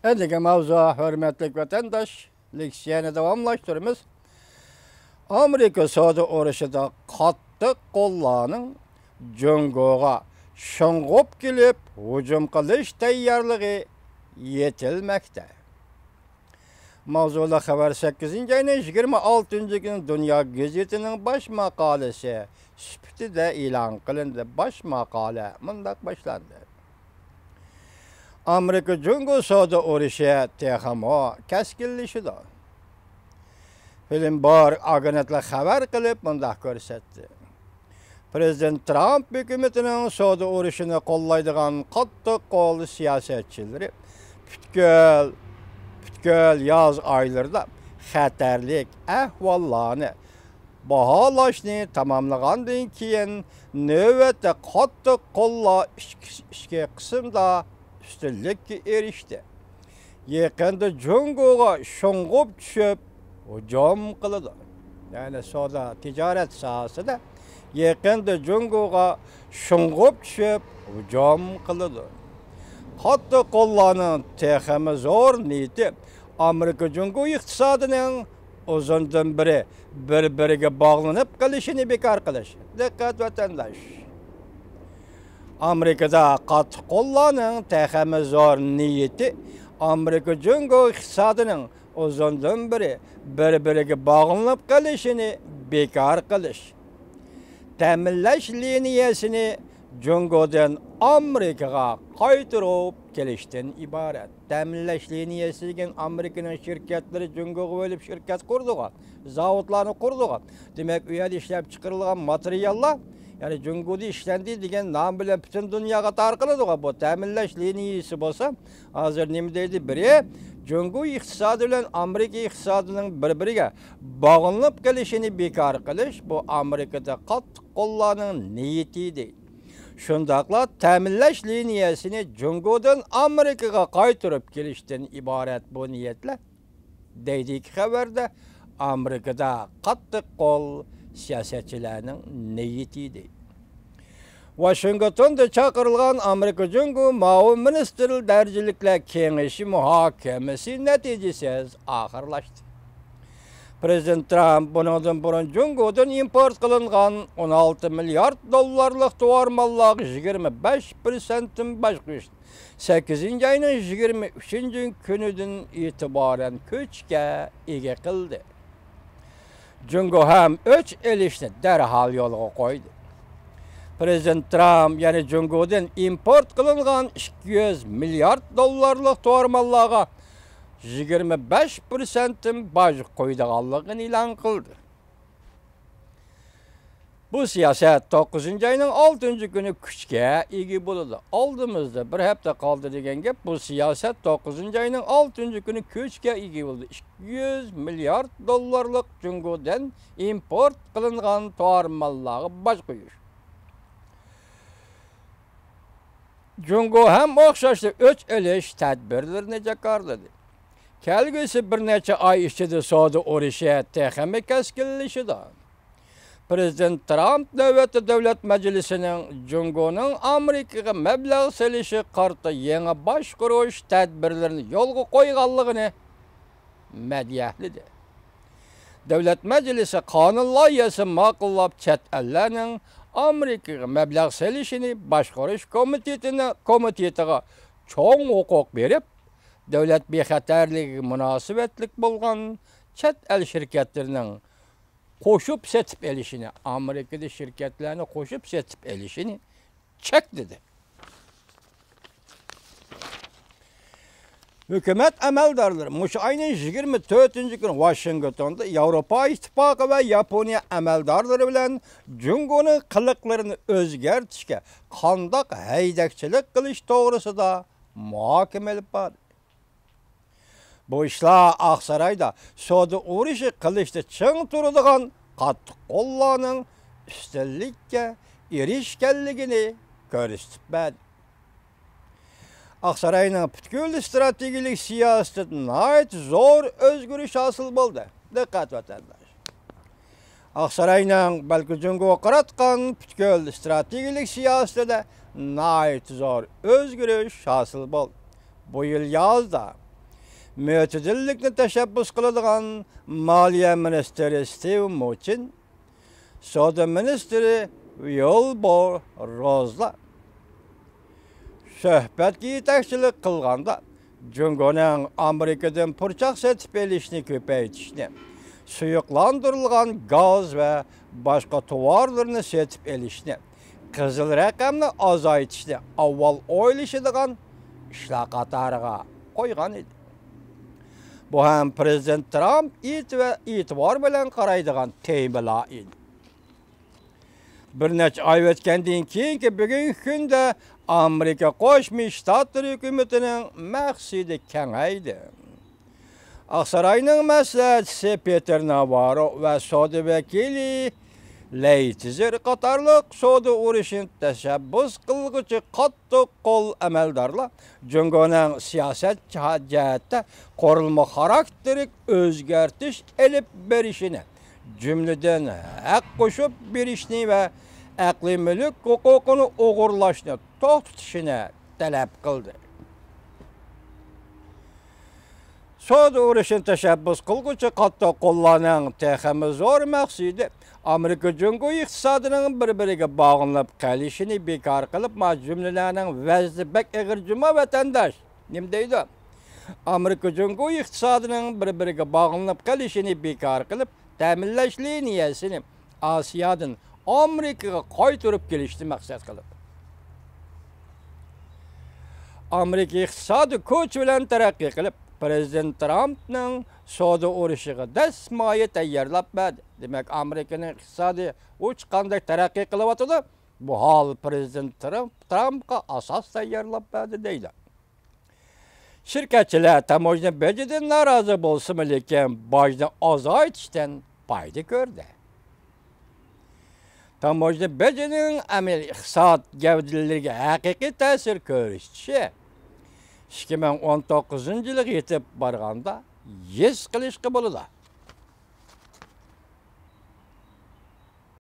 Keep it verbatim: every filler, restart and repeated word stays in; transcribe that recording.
ئەندىكى ماۋزۇ، ھۆرمەتلىك ۋەتەنداش، لېكسىيەنى داۋاملاشتۇرىمىز. ئامېرىكا سودا ئۇرۇشىدا قاتتىق قوللارنىڭ جۇڭگوغا شۇڭغۇپ كېلىپ ھۇجۇم قىلىش تەييارلىقى يېتىلمەكتە. ماۋزۇلۇق خەۋەر سەككىزىنچى ئاينىڭ يىگىرمە ئالتىنچى كۈنى دۇنيا گېزىتىنىڭ باش ماقالىسى سۈپىتىدە ئېلان قىلىندى. باش ماقالە مۇنداق باشلاندى: ئامېرىكا جۇڭگو سودا ئۇرۇشى تېخىمۇ كەسكىنلىشىدۇ. بلومبېرگ ئاگېنتلىقى خەۋەر قىلىپ مۇنداق كۆرسەتتى: پىرېزىدېنت ترامپ ھۆكۈمىتىنىڭ سودا ئۇرۇشىنى قوللايدىغان قاتتىق قول سىياسەتچىلىرى پۈتكۈل، پۈتكۈل ياز ئايلىرىدا خەتەرلىك ئەھۋاللارنى باھالاشنى تاماملىغاندىن كېيىن، نۆۋەتتە قاتتىق قوللار ئىچكى، ئىچكى قىسىمدا ئۈستۈنلۈككە ئېرىشتى. يېقىندا جۇڭگوغا شۇڭغۇپ چۈشۈپ ھۇجۇم قىلىدۇ. يەنى سودا تىجارەت ساھەسىدە يېقىندا جۇڭگوغا شۇڭغۇپ چۈشۈپ ھۇجۇم قىلىدۇ. قاتتىق قوللارنىڭ تېخىمۇ زور نىيىتى ئامېرىكا جۇڭگو ئىقتىسادىنىڭ ئۇزۇندىن بېرى بىر-بىرىگە باغلىنىپ قېلىشىنى بىكار قىلىش. دىققەت ۋەتەنداش! ئامېرىكىدا قاتتىق قوللارنىڭ تېخىمۇ زور نىيىتى ئامېرىكا جۇڭگو ئىقتىسادىنىڭ ئۇزۇندىن بېرى بىر-بىرىگە باغلىنىپ قېلىشىنى بىكار قىلىش. تەمىنلەش لىنىيەسىنى جۇڭگودىن ئامېرىكىغا قايتۇرۇپ كېلىشتىن ئىبارەت. تەمىنلەش لىنىيەسى دېگەن ئامېرىكىنىڭ شىركەتلىرى جۇڭگوغا بېرىپ شىركەت قۇرىدىغان، زاۋۇتلارنى قۇرىدىغان. دېمەك، ئۇ يەردە ئىشلەپ چىقىرىلغان ماتېرىياللار، يەنى جۇڭگودا ئىشلەندى دېگەن نام بىلەن پۈتۈن دۇنياغا تارقىلىدىغان بۇ تەمىنلەش لىنىيەسى بولسا، ھازىر نېمە دەيدۇ؟ بىرى، جۇڭگو ئىقتىسادى بىلەن ئامېرىكا ئىقتىسادىنىڭ بىر-بىرىگە باغلىنىپ قېلىشىنى بىكار قىلىش، بۇ ئامېرىكىدا قاتتىق قوللارنىڭ نىيىتى دەيدۇ. شۇنداقلا تەمىنلەش لىنىيەسىنى جۇڭگودىن ئامېرىكىغا قايتۇرۇپ كېلىشتىن ئىبارەت بۇ نىيەتلەر، دەيدىكى خەۋەردە، ئامېرىكىدا قاتتىق قول سىياسەتچىلەرنىڭ نىيىتى دەيدۇ. ۋاشىنگتوندا چاقىرىلغان ئامېرىكا جۇڭگو مۇئاۋىن مىنىستىر دەرىجىلىكلەر كېڭىشى مۇھاكىمىسى نەتىجىسىز ئاخىرلاشتى. پىرېزىدېنت ترامپ بۇنىڭدىن بۇرۇن جۇڭگودىن ئىمپورت قىلىنغان ئون ئالتە مىليارد دوللارلىق تاۋار ماللارغا يىگىرمە بەش پىرسەنتتىن باج قويۇشنى سەككىزىنچى ئاينىڭ يىگىرمە ئۈچىنچى كۈنىدىن ئېتىبارەن كۈچكە ئىگە قىلدى. جۇڭگو ھەم ئۆچ ئېلىشنى دەرھال يولغا قويدى. پىرېزىدېنت ترامپ يەنە جۇڭگودىن ئىمپورت قىلىنغان ئىككى يۈز مىليارد دوللارلىق تاۋار ماللارغا يىگىرمە بەش پىرسەنتتىن باج قويىدىغانلىقىنى ئېلان قىلدى. بۇ سىياسەت توققۇزىنچى ئاينىڭ ئالتىنچى كۈنى كۈچكە ئىگە بولىدۇ. ئالدىمىزدا بىر ھەپتە قالدى دېگەن گەپ. بۇ سىياسەت توققۇزىنچى ئاينىڭ ئالتىنچى كۈنى كۈچكە ئىگە بولىدۇ. ئىككى يۈز مىليارد دوللارلىق جۇڭگودىن ئىمپورت قىلىنغان تاۋار ماللارغا باج قويۇش. جۇڭگو ھەم ئوخشاشلا ئۆچ ئېلىش تەدبىرلىرىنى جاكارلىدى. كەلگۈسى بىر نەچچە ئاي ئىچىدە سودا ئۇرۇشى تېخىمۇ كەسكىنلىشىدۇ. پىرېزىدېنت ترامپ نۆۋەتتە دۆلەت مەجلىسىنىڭ جۇڭگونىڭ ئامېرىكىغا مەبلەغ سېلىشىغا قارىتا يېڭى باشقۇرۇش تەدبىرلىرىنى يولغا قويغانلىقىنى مەدھىيەلىدى. دۆلەت مەجلىسى قانۇن لايىھەسى ماقۇللاپ، چەت ئەللەرنىڭ ئامېرىكىغا مەبلەغ سېلىشىنى باشقۇرۇش كومىتېتىنى، كومىتېتىغا چوڭ ھوقۇق بېرىپ، دۆلەت بىخەتەرلىكىگە مۇناسىۋەتلىك بولغان چەت ئەل شىركەتلىرىنىڭ قوشۇپ سېتىپ ئېلىشىنى، ئامېرىكىدا شىركەتلەرنى قوشۇپ سېتىپ ئېلىشىنى چەكلىدى. ھۆكۈمەت ئەمەلدارلىرى مۇشۇ ئاينىڭ يىگىرمە تۆتىنچى كۈنى ۋاشىنگتوندا ياۋروپا ئىتتىپاقى ۋە ياپونىيە ئەمەلدارلىرى بىلەن جۇڭگونىڭ قىلىقلىرىنى ئۆزگەرتىشكە قانداق ھەيدەكچىلىك قىلىش توغرىسىدا مۇھاكىمە ئېلىپ باردى. بۇ ئىشلار ئاقسارايدا سودا ئۇرۇشى قىلىشتا چىڭ تۇرىدىغان قاتتىق قوللارنىڭ ئۈستۈنلۈككە ئېرىشكەنلىكىنى كۆرسىتىپ بەردى. ئاقساراينىڭ پۈتكۈل ئىستراتېگىيەلىك سىياسىتىدە ناھايىتى زور ئۆزگىرىش ھاسىل بولدى. دىققەت، ۋەتەنداش! ئاقساراينىڭ بەلكى جۇڭگوغا قاراتقان پۈتكۈل ئىستراتېگىيەلىك سىياسىتىدە ناھايىتى زور ئۆزگىرىش ھاسىل بولدى. بۇ يىل يازدا مۆتىدىللىكنى تەشەببۇس قىلىدىغان مالىيە مىنىستىرى ستىۋ مۇچىن، سودا مىنىستىرى ۋىلبۇر روزلار سۆھبەتكە يېتەكچىلىك قىلغاندا، جۇڭگونىڭ ئامېرىكىدىن پۇرچاق سېتىپ ئېلىشنى كۆپەيتىشنى، سۇيۇقلاندۇرۇلغان گاز ۋە باشقا تاۋارلىرىنى سېتىپ ئېلىشنى، قىزىل رەقەمنى ئازايتىشنى ئاۋۋال ئويلىشىدىغان ئىشلار قاتارىغا قويغان ئىدى. بۇ ھەم پىرېزىدېنت ترامپ ئېتىۋا-، ئېتىبار بىلەن قارايدىغان تېمىلار ئىدى. بىر نەچچە ئاي ئۆتكەندىن كېيىنكى بۈگۈنكى كۈندە ئامېرىكا قوشما شتاتلىرى ھۆكۈمىتىنىڭ مەقسىتى كېڭەيدى. ئاقساراينىڭ مەسلىھەتچىسى پېتېر ناۋاررو ۋە سودا ۋەكىلى لەيتىزېر قاتارلىق سودا ئۇرۇشىنى تەشەببۇس قىلغۇچى قاتتىق قول ئەمەلدارلار جۇڭگونىڭ سىياسەت جەھە-، جەھەتتە قۇرۇلما خاراكتېرلىك ئۆزگەرتىش ئېلىپ بېرىشىنى، جۈملىدىن ھەق قوشۇپ بېرىشنى ۋە ئەقلىي مۈلۈك ھوقۇقىنى ئوغرىلاشنى توختىتىشىنى تەلەپ قىلدى. سودا ئۇرۇشىنى تەشەببۇس قىلغۇچى قاتتىق قوللارنىڭ تېخىمۇ زور مەقسىتى ئامېرىكا جۇڭگو ئىقتىسادىنىڭ بىر-بىرىگە باغلىنىپ قېلىشىنى بىكار قىلىپ، ما جۈملىلەرنىڭ ۋەزىيىتى بەك ئېغىر جۇما ۋەتەنداش. نېمە دەيدۇ؟ ئامېرىكا جۇڭگو ئىقتىسادىنىڭ بىر-بىرىگە باغلىنىپ قېلىشىنى بىكار قىلىپ، تەمىنلەش لىنىيەسىنى ئاسىيادىن ئامېرىكىغا قايتۇرۇپ كېلىشنى مەقسەت قىلىدۇ. ئامېرىكا ئىقتىسادى كوچ بىلەن تەرەققىي قىلىپ، پىرېزىدېنت ترامپنىڭ سودا ئۇرۇشىغا دەسمايە تەييارلاپ بەردى. دېمەك، ئامېرىكىنىڭ ئىقتىسادى ئۇچقاندەك تەرەققىي قىلىۋاتىدۇ. بۇ ھال پىرېزىدېنت ترامپ، ترامپقا ئاساس تەييارلاپ بەردى دەيدۇ. شىركەتچىلەر تاموژنا بېجىدىن نارازى بولسىمۇ، لېكىن باجنى ئازايتىشتىن پايدا كۆردى. تاموژنا بېجىنىڭ ئەمەلىي ئىقتىساد گەۋدىلىرىگە ھەقىقىي تەسىر كۆرسىتىشى ئىككى مىڭ ئون توققۇزىنچى يىلغا يېتىپ بارغاندا ھېس قىلىشقا بولىدۇ.